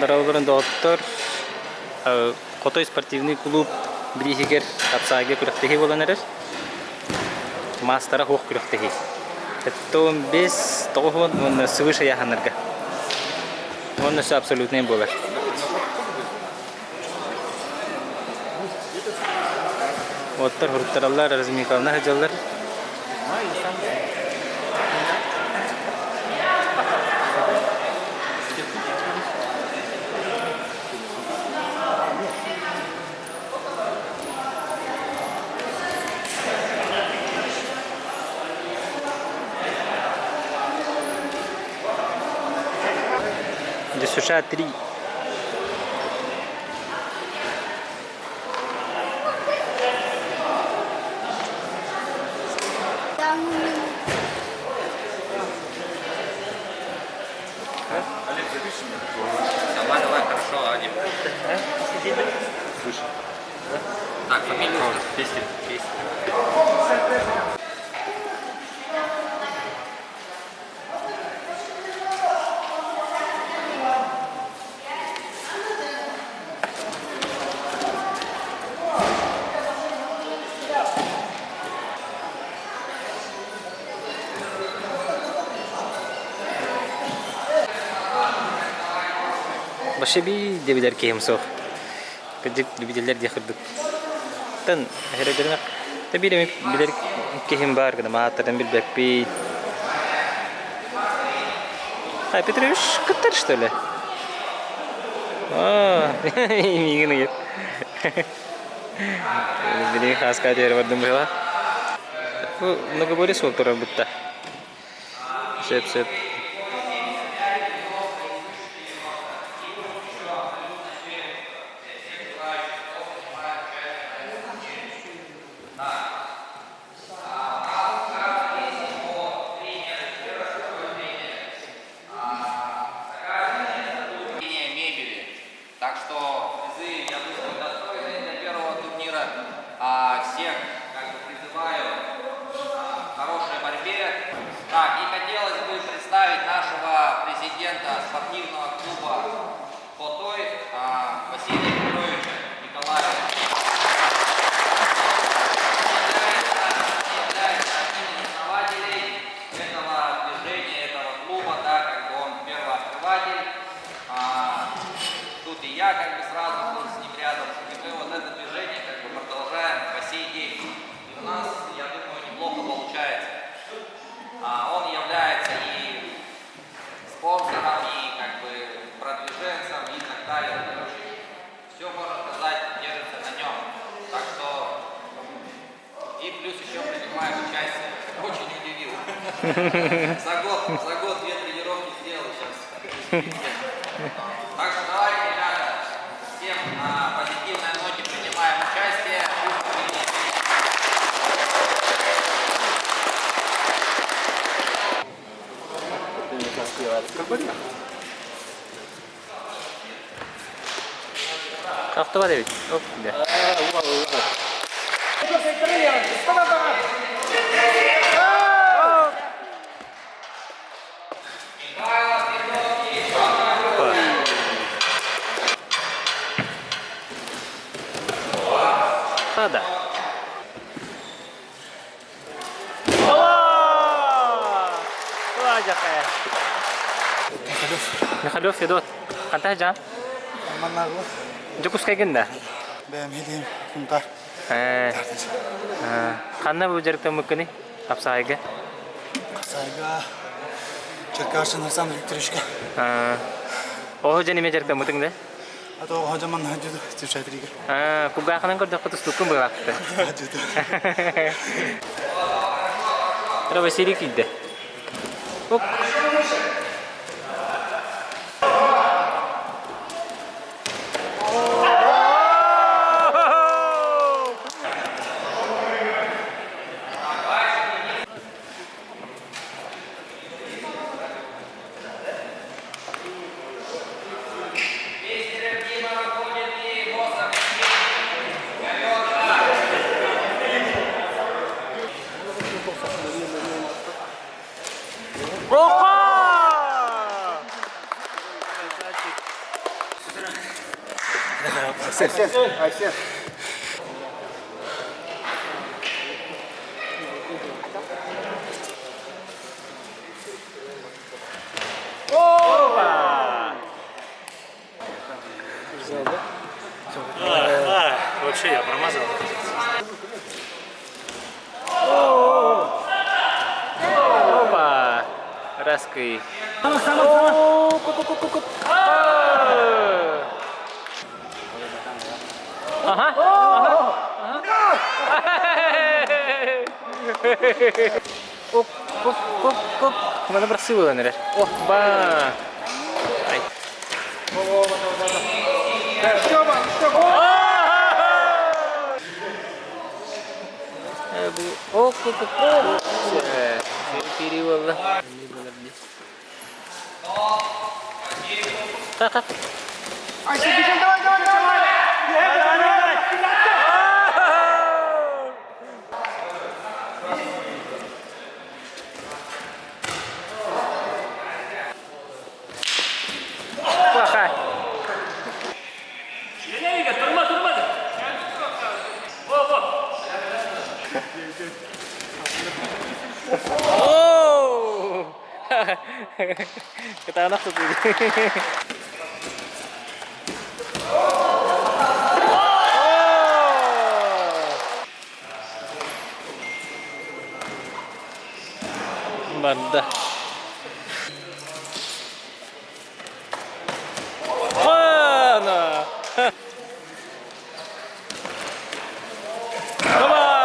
Дорооболорун доҕоттор, Хотой спортивный клуб бирииһигэр хапсаайга күрэхтэһии буолан эрэр. Маастара суох күрэхтэһии. 75 90 уонна свыше ыйааһыннарга. Уонна өссө абсолютнай буолар. Уоттар хуруттараллар, Размиковна сылдьаллар. США 3. Давай, давай, хорошо, Адик. Так, фамилию. Песня. Вообще биир билэр киһим суох. Кырдьык любителлэр диэх курдук. Тан эһэрдэринэх та биир эмит билэр киһим баар гына мааттарын билбэппин. А, Петрович кыттар что ли? А, миигин ыйыт. Билигин хааска диэри бардым быһыла. Бу многоборье суол турар бутта. Сөп сөп. Мебели. Так что призы, я думаю, достойны для первого турнира. А, всех как бы призываю к хорошей борьбе. Так, и хотелось бы представить нашего президента спортивного клуба «Хотой» Василия Петровича Николаева. Является одним из основателей этого движения, этого клуба, да, как бы он первооткрыватель. Тут и я как бы сразу был с ним рядом. И мы вот это движение как бы продолжаем по сей день. И у нас, я думаю, неплохо получается. Он является и спонсором, и как бы продвиженцем, и так далее. Короче, все, можно сказать, держится на нем. Так что и плюс еще принимает участие. Очень удивил. За год две тренировки сделал сейчас. Так что давайте, ребята, всем на позитивной ноте принимаем участие. Пусть победит. Хахтыба дебит. Оп, да. Хада. Михалев Федот. Хантан жан? Маннагы. Дьокуускайгын да? Бэйэм хилиим Сунтаар. Ханна бу дьарыктаммыккыный? Хапсаайга. Хапсаайга Черкашин Александр Викторовичка. Оһо дьэн эмэ дьарыктаммытыҥ да? А то оһо дьаман хадьыды тюшайтрига. Кулгаахынан көрдөххө тустуккун быһаахты. Хадьыды. Василий киирдэ. Оп. Пестерев Дима выходит и Босов Опа! Айсен. Айсен. Вообще я промазал. Опа! Раскый. Ага. Ага. Оп, оп, оп, оп. Маны бырахсыы буолан эрэр. О, ба. Ай. О, Кири буолла. Как? Плохая. Оо! Кытаанах тутуу. Барда. Ана! Опа!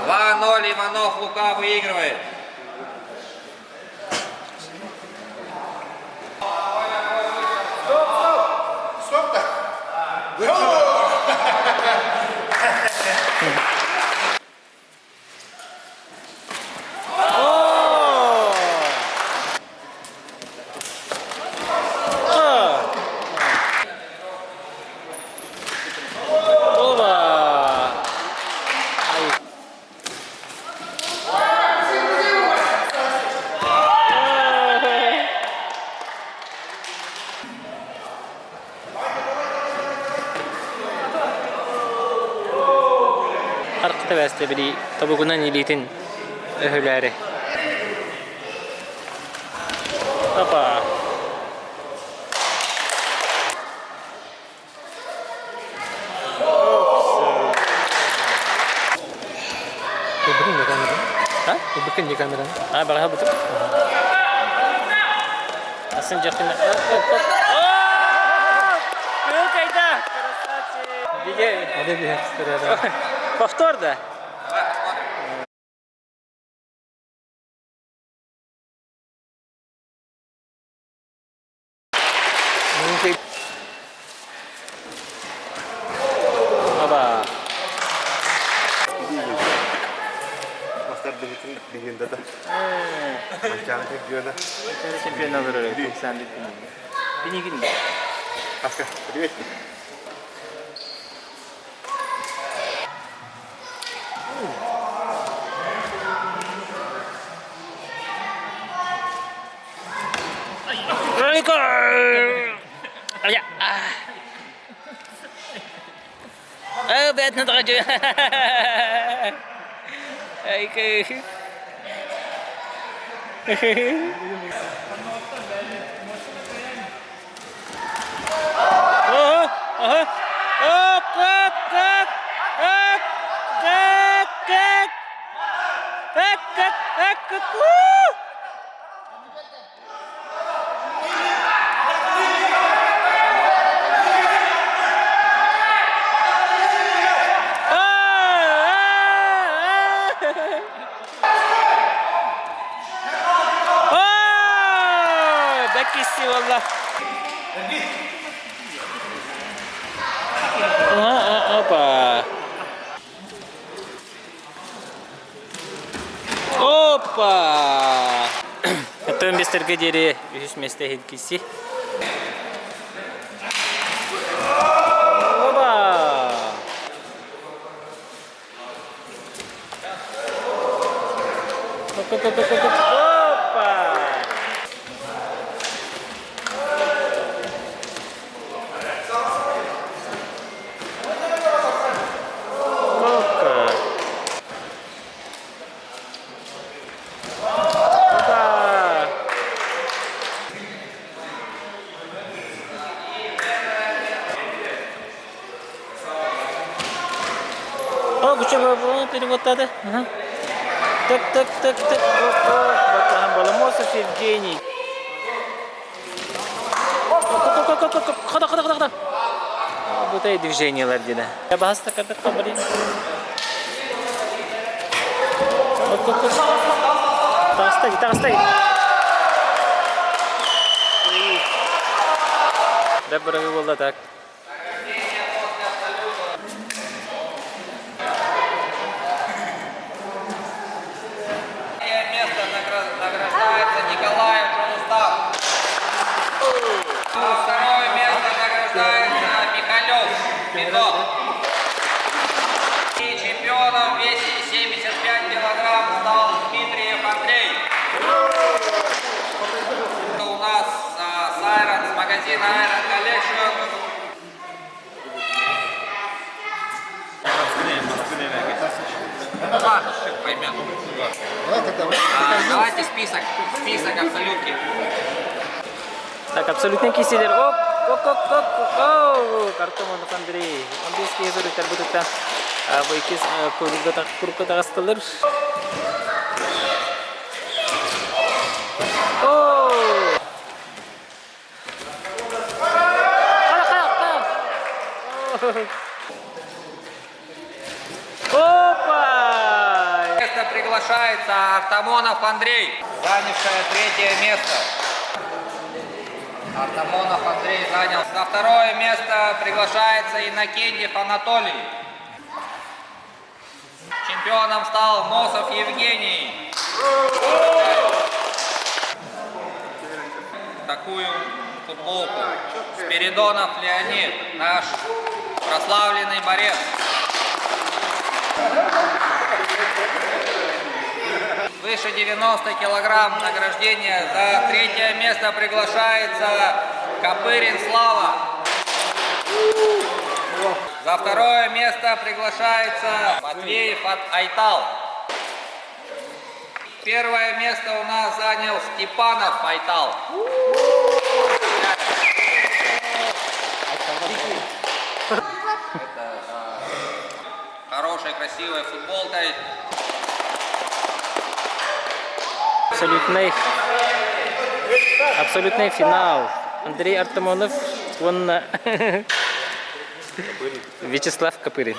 2-0 Иванов Лука выигрывает. О! А! Опа! Ай. Аркыта бәсте били тобугунан илиитин өһүлээри. Опа! Убрин камера. А? Убрин камера. А, бага бутук. Асын жакын. Кайда! Красавчик! Биге. Повтор да? Оба. Мастер Дмитрий легендата. Манчаары чемпиона. Чемпион олорор 91 Пинигин. Аска, привет. Ая. Э, бедный дорогой. Ай, Ага, ага. Оп, оп, оп, оп, оп, оп. Оп, оп, оп, оп. У! Бэккиси والله. Опа. Опа! Өтөн бестерге диэри үһүс миэстэ иһин Опа! Опа! О, күчө переводтады. Так, так, так, так. Батахан Баламосов Евгений. Хода, хода, хода, хода. Бутай движениялар дина. Баста кадыр блин. Тағыстай, тағыстай. Да бұрығы болды так. Место награждается Николаев Жолустав. Второе место награждается Михалев Петов. И чемпионом в весе 75 килограмм стал Дмитриев Андрей. У нас с Iron, с магазина Iron Collection. Ладно, поймет. Давайте список, список абсолютки. Так, абсолютный киселер. Оп, оп, оп, оп, оп. Артамонов Андрей. 15 киһи суруйтарбытыттан бу иккис курукка таҕыстылар. О! Хара, хара, хара. Опа! Место приглашается Артамонов Андрей, занявшее третье место. Артамонов Андрей занял. За второе место приглашается Иннокентьев Анатолий. Чемпионом стал Носов Евгений. Такую футболку. Спиридонов Леонид, наш прославленный борец. Выше 90 килограмм награждение. За третье место приглашается Копырин Слава. За второе место приглашается Матвеев Айтал. Первое место у нас занял Степанов Айтал. Это хорошей, красивой футболкой. Абсолютный, абсолютный финал. Андрей Артамонов, он Вячеслав Копырин.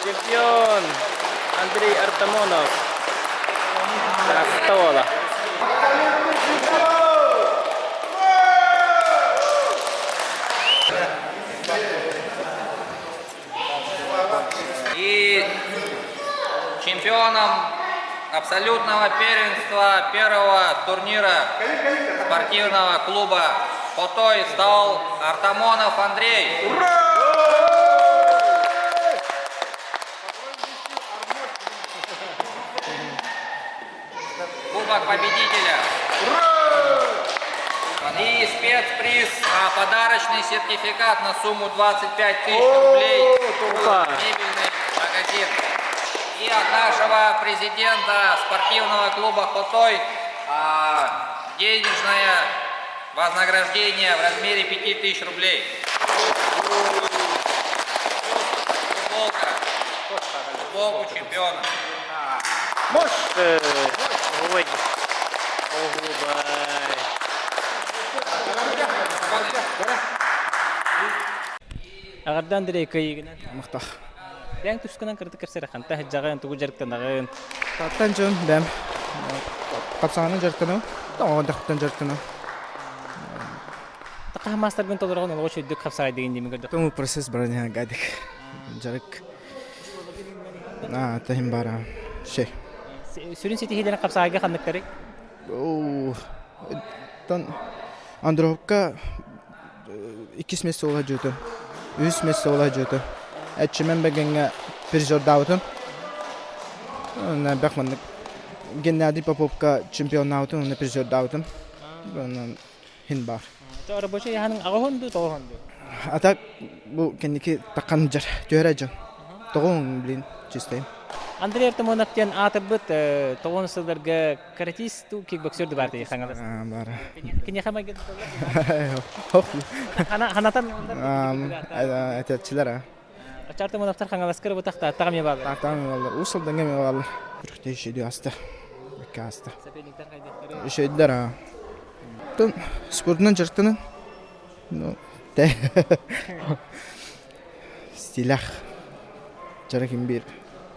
Чемпион Андрей Артамонов. Автола. И чемпионом абсолютного первенства первого турнира спортивного клуба «Хотой» стал Артамонов Андрей. Ура! Кубок победителя. И спецприз, подарочный сертификат на сумму 25 тысяч рублей. Мебельный магазин. И от нашего президента спортивного клуба «Хотой» денежное вознаграждение в размере 5000 рублей. Футболка. Футболку чемпиона. Ой. Ого, бай. Аҕарда Андрей кыйыгынан. Махтах. Бэйэҥ тускунан кырдык кэпсэрэ ханта сылдьаҕын, тугу дьарыктанаҕын. Таттан дьон бэм хапсаҕанан дьарыктанабын. Тоҕо дахтан дьарыктанабын. Такаһа маастаргын толороҕун олоҕу үчүгдүк хапсаҕайдыгын диэмин көрдөх. Тому процесс баран гадик. Дьарык. Аа, тахим бара. Шей. Сүрүн ситиһиилэрин хапсаҕайга ханныктарый? Тан Андроповка иккис место буола дьуутун, үһүс место буола дьуутун. Эччимэн бэгиҥҥэ призердаабытым. Онно бэх маннык Геннадий Поповка чемпионнаабытым, онно призердаабытым. Онон хин баар. Рабочий яһаның аҕа дуу, тоҕо дуу? А так бу кэнники таххан дьар, түһэрэ дьон. Тоҕуҥ, блин, чистейм. Андрей Артамонов диэн аатырбыт тоҕон сылларга каратист кикбоксер да баар хаҥалас. Баар. Киниэхэ майгыннаталлар. Ханатан Этээччилэр а. Оччо Артамоновтар Хаҥаласка эрэ бутах Тааттаҕа эмиэ бааллар. Тааттаҕа эмиэ бааллар. Уус Алдаҥҥа эмиэ бааллар. Күрүхтэ үчүгэй аста. Бэккэ ааста. Соперниктар хайдахтары? Үчүгэйдэр аа. Оттон спордунан дьарыктанан ну стилях дьарык биир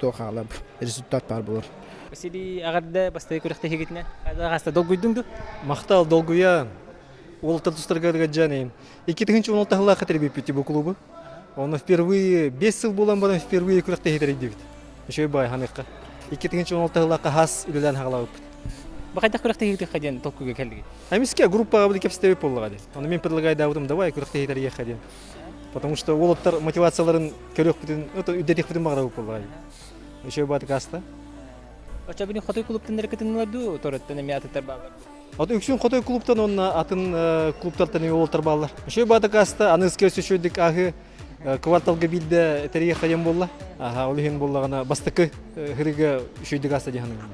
туох хаалар результат баар буолар. Василий аҕарда бастакы күрэхтэһиигитинэ хаста долгуйдуҥ ду? Махтал долгуйан. Уолаттар тустарга дьаныйым. 2016 сыллаахха тэрийбиппит бу клубу. Онно впервые 5 сыл буолан баран впервые күрэхтэһии тэрийдибит. Үчүгэй баай ханыахха. 2016 сыллаахха хас үлэлээн хаҕалаабыппыт. Бу хайдах күрэхтэһиигитихха диэн толкуйга кэллигит? Эмискэ группаҕа били кэпсэтэбит буоллаҕа диэн. Ону мин предлагайдаабытым давай күрэхтэһии тэрийиэххэ диэн. Потому что уолаттар мотивацияларын көрүөхпүтүн, үрдэтиэхпитин баҕарабыт буоллаҕа диэн. Үчүгэй баатык ааста. Оччо бини хотой клубтан эрэ кытыннылар дуу, торыттан эмиэ атыттар бааллар дуу? Вот үксүн хотой клубтан уонна атын клубтартан эмиэ уолаттар бааллар. Үчүгэй баатык ааста, аныгыскы өссө үчүгэйдик ааһыы кварталга биирдэ тэрийиэххэ диэн буолла. Аха, ол иһин буоллаҕына бастакы хырыга үчүгэйдик ааста дии саныыбын.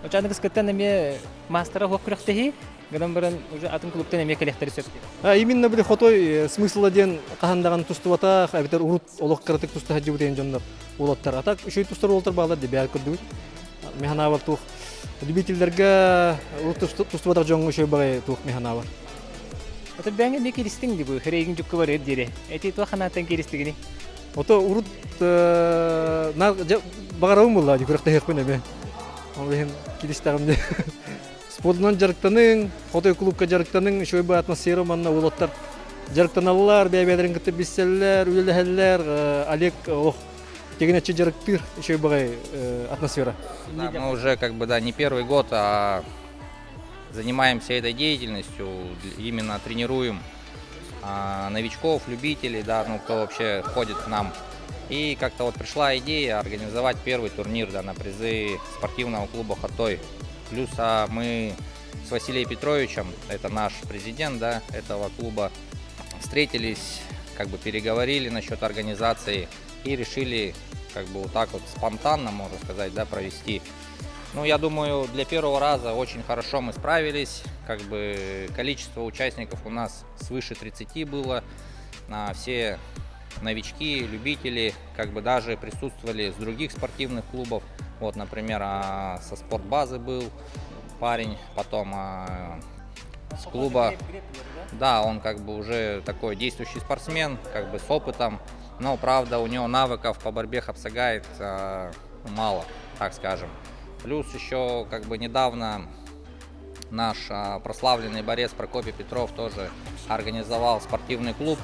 Оччо аныгыскыттан эмиэ маастара суох күрэхтэһии, гынан баран уже атын клубтан эмиэ кэлиэхтэри сөп диэн. А, именно били хотой смысла диэн хаһан даҕаны тустубатах, эбэтэр урут олох кыратык туста сылдьыбыт диэн дьоннор уолаттар. А так үчүгэй тустар уолаттар бааллар дии бэйэ көрдүгүт. Мин санаабар туох любительлэргэ тустубатах дьоҥҥо үчүгэй баҕайы туох мин санаабар. Ото бэҥэ эмиэ киристиҥ ди бу херейгин дьукку барыар диэри. Эти туох ханааттан киристигини? Ото урут баҕарабын буолла дии күрэхтэһиэхпин эмиэ. Ол иһин киристэҕим дии. Спордунан дьарыктаныҥ, хотой клубка дьарыктаныҥ, үчүгэй бу атмосфера манна уолаттар дьарыктаналлар, бэйэ-бэйэлэрин кытта билсэллэр, үлэлэһэллэр. Олег олох тигинэччи дьарыктыыр үчүгэй баҕайы атмосфера. Да, мы уже как бы да не первый год а занимаемся этой деятельностью, именно тренируем новичков, любителей, да, ну кто вообще ходит к нам. И как-то вот пришла идея организовать первый турнир да, на призы спортивного клуба «Хотой». Плюс а, мы с Василием Петровичем, это наш президент да, этого клуба, встретились, как бы переговорили насчет организации и решили как бы вот так вот спонтанно, можно сказать, да, провести. Ну, я думаю, для первого раза очень хорошо мы справились. Как бы количество участников у нас свыше 30 было. А, все новички, любители, как бы даже присутствовали с других спортивных клубов. Вот, например, а, со спортбазы был парень, потом а, с клуба. Да, он как бы уже такой действующий спортсмен, как бы с опытом. Но, правда, у него навыков по борьбе хапсагай мало, так скажем. Плюс еще как бы недавно наш прославленный борец Прокопий Петров тоже организовал спортивный клуб.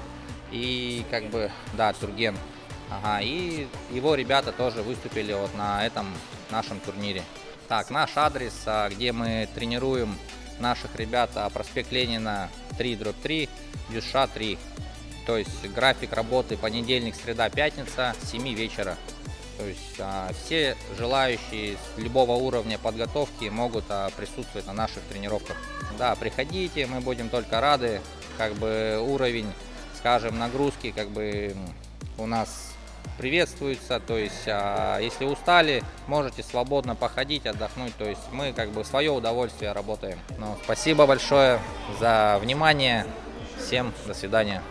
И как бы, да, Турген. Ага, и его ребята тоже выступили вот на этом нашем турнире. Так, наш адрес, где мы тренируем наших ребят, проспект Ленина 3 дробь 3, ДЮСШ 3. То есть график работы понедельник, среда, пятница с 7 вечера. То есть все желающие с любого уровня подготовки могут присутствовать на наших тренировках. Да, приходите, мы будем только рады. Как бы уровень, скажем, нагрузки как бы у нас приветствуется. То есть, если устали, можете свободно походить, отдохнуть. То есть мы как бы в свое удовольствие работаем. Ну, спасибо большое за внимание. Всем до свидания.